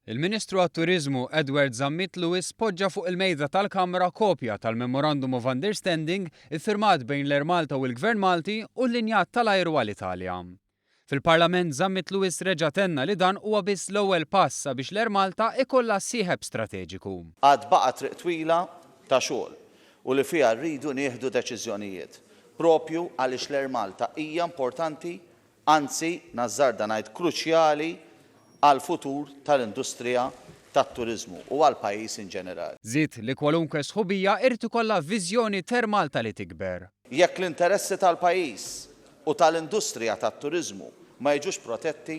Il-Ministru għat-Turiżmu Edward Zammit Lewis poġġa fuq il-mejda tal-Kamra kopja tal-Memorandum of Understanding iffirmat bejn l-Air Malta u l-Gvern Malti u l-linja tal-ajru Alitalia. Fil-Parlament Zammit Lewis reġa' tenna li dan huwa biss l-ewwel pass sabiex l-Air Malta ikollha sieħeb strateġiku. Għad baqa' triq twila ta' xogħol u li fiha rridu nieħdu deċiżjonijiet, proprju għaliex l-Air Malta hija importanti anzi nażżarda ngħid kruċjali għall-futur tal-industrija tat-turiżmu u għall-pajjiż in ġenerali. Żied li kwalunkwe sħubija irid ikollha viżjoni t'Air Malta li tikber. Jekk l-interessi tal-pajjiż u tal-industrija tat-turiżmu ma jiġux protetti,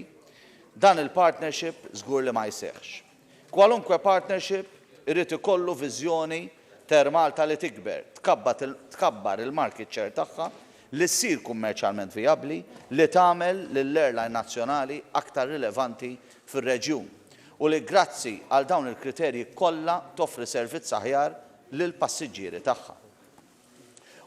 dan il-partnership żgur li ma jseħħx. Kwalunkwe partnership irid ikollu viżjoni t'Air Malta li tikber, tkabbar il-market share tagħha, li ssir kummerċjalment vijabbli, li tagħmel lill-airline nazzjonali aktar rilevanti fir-reġjun u li grazzi għal dawn il-kriterji kollha toffri servizz aħjar lill-passiġġieri tagħha.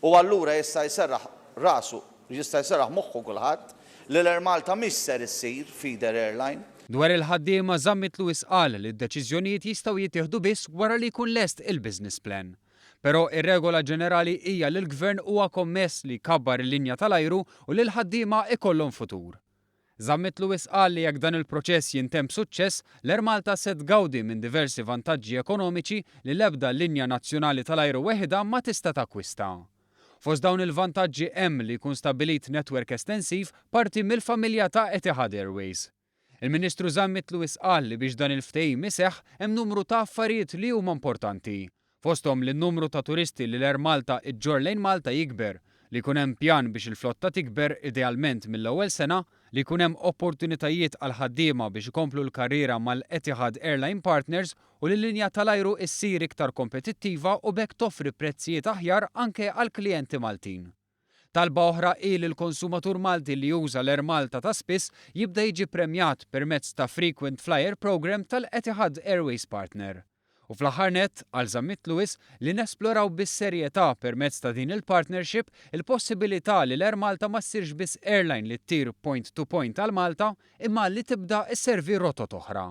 U allura jista' jserraħ rasu, jista' jserraħ moħħu kulħadd li l-Air Malta mhix ser issir feeder airline. Dwar il-ħaddiema, Zammit Lewis qal li d-deċiżjonijiet jistgħu jittieħdu biss wara li jkun lest il-business plan. Però ir-regola ġenerali hija li l-Gvern huwa kommess li jkabbar il-linja tal-ajru u li l-ħaddiema ikollhom futur. Zammit Lewis qal li jekk dan il-proċess jintemm b'suċċess, l-Air Malta se tgawdi minn diversi vantaġġi ekonomiċi li l-ebda linja nazzjonali tal-ajru weħidha ma tista' takkwista. Fost dawn il-vantaġġi hemm li jkun stabbilit netwerk estensiv parti mill-familja ta' Etihad Airways. Il-Ministru Zammit Lewis qal li biex dan il-ftehim iseħħ hemm numru ta' affarijiet li huma importanti. Fosthom li n-numru ta' turisti li l-Air Malta iġġorr lejn Malta jikber, li jkun hemm pjan biex il-flotta tikber idealment mill-ewwel sena, li jkun hemm opportunitajiet għall-ħaddiema biex ikomplu l-karriera mal-Etihad Airline Partners u li l-linja tal-ajru issir iktar kompetittiva u b'hekk toffri prezzijiet aħjar anke għall-klijenti Maltin. Talba oħra hi li l-konsumatur Malti li juża l-Air Malta ta' spiss jibda jiġi premjat permezz ta' Frequent Flyer Programme tal-Etihad Airways Partner. U fl-aħħar nett, qal Zammit Lewis, li nesploraw bis-serjetà permezz ta' din il-partnership il-possibilità li l-Air Malta ma ssirx biss airline li ttir point to point għal Malta imma li tibda sservi rotot oħra.